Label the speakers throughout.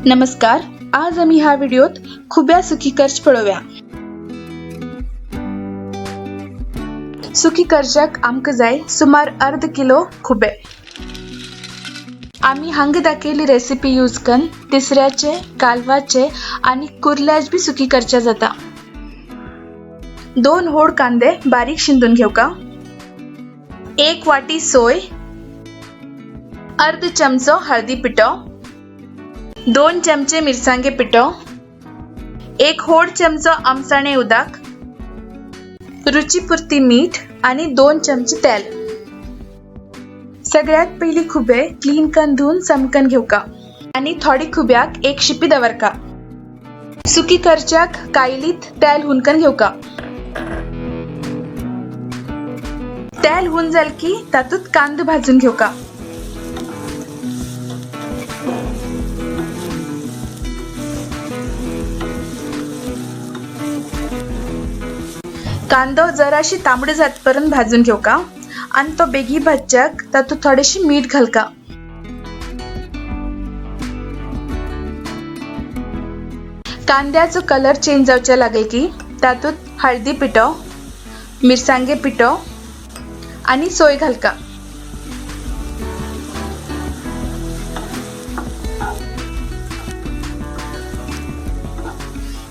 Speaker 1: नमस्कार, आज आमी ह्या व्हिडिओत खुब्या सुकी करच पळोवया। सुकी करच्याक आमकां जाय सुमार अर्द किलो खुबे। आमी हांगा दाखयल्ली रेसिपी यूज करून तिसऱ्याचे, कालवाचे आनी कुर्ल्याचे बी सुकी करच्या जाता। 2 होड कांदे बारीक शिंदून घेवका, 1 वाटी सोय, अर्ध चमचो हळदी पिठो, 2 चमचे मिरसांगे पिठो, 1 होड चमचो आमसाणे उदक, रुचीपुरती मीठ आणि 2 चमचे तेल। सगळ्यात पयली खुबे क्लीन करून धुवन चमकन घेवका आणि थोडी खुब्याक एक शिपी दवरका। सुकी करच्याक कायलीत तेल हुनकन घेवका। तेल हुन जाल की तातूंत कांदो भाजून घेवका। कांदो जराशी तांबडो जातपर्यंत भाजून घेवका आणि तो बेगी भाजच्याक तातूंत थोडेशी मीठ घालका। कांद्याचो कलर चेंज जावचे लागले की तातूंत हळदी पिठो, मिरसांगे पिठो आणि सोय घालका।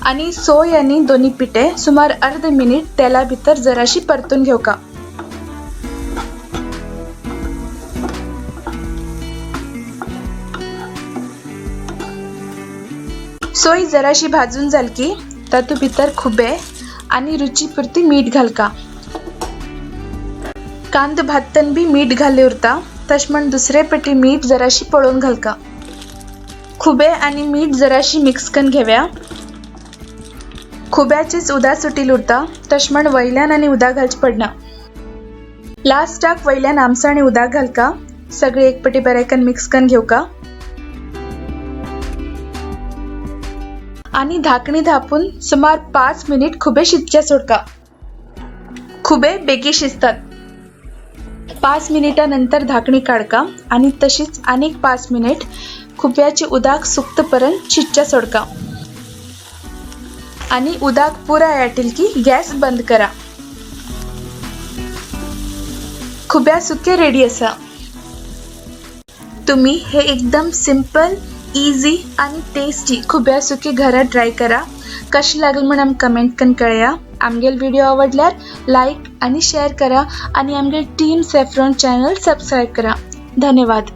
Speaker 1: आणि सोय आणि दोन्ही पिठे सुमार अर्ध मिनिट तेला भितर जराशी परतून घेवका। सोय जराशी भाजून जाल की तातूंत भितर खुबे आणि रुचीपुरती मीठ घालका। कांदो भाजतना बी मीठ घाल्लें उरता, तशें म्हण दुसरे पेटी मीठ जराशी पळोवन घालका। खुबे आणि मीठ जराशी मिक्स करून घेवया। खुब्याचीच उदक सुटील उरता, तशें म्हण वयल्यान आनी उदक घालचें पडना। लास्टाक वयल्यान आमसाणे उदक घालका। सगळे एक पेटी बरें मिक्स करून घेवका आनी धाकणी धापून सुमार 5 मिनिट खुबे शिजचे सोडका। खुबे बेगी शिजतात। 5 मिनिटां नंतर धाकणी काडका आनी तशीच आनीक 5 मिनिट खुब्याचे उदक सुकतपर्यंत शिजचे सोडका आणि उदक पुराय आटील की गॅस बंद करा। खुब्या सुके रेडी आसा। तुम्ही हे एकदम सिंपल, इजी आणि टेस्टी खुब्या सुके घरात ट्राय करा। कशी लागली म्हण आमकां कमेंट करून कळया। आमगेल व्हिडिओ आवडल्यार लाईक आणि शेअर करा आणि आमगेल टीम सॅफ्रॉन चॅनल सबस्क्राईब करा। धन्यवाद।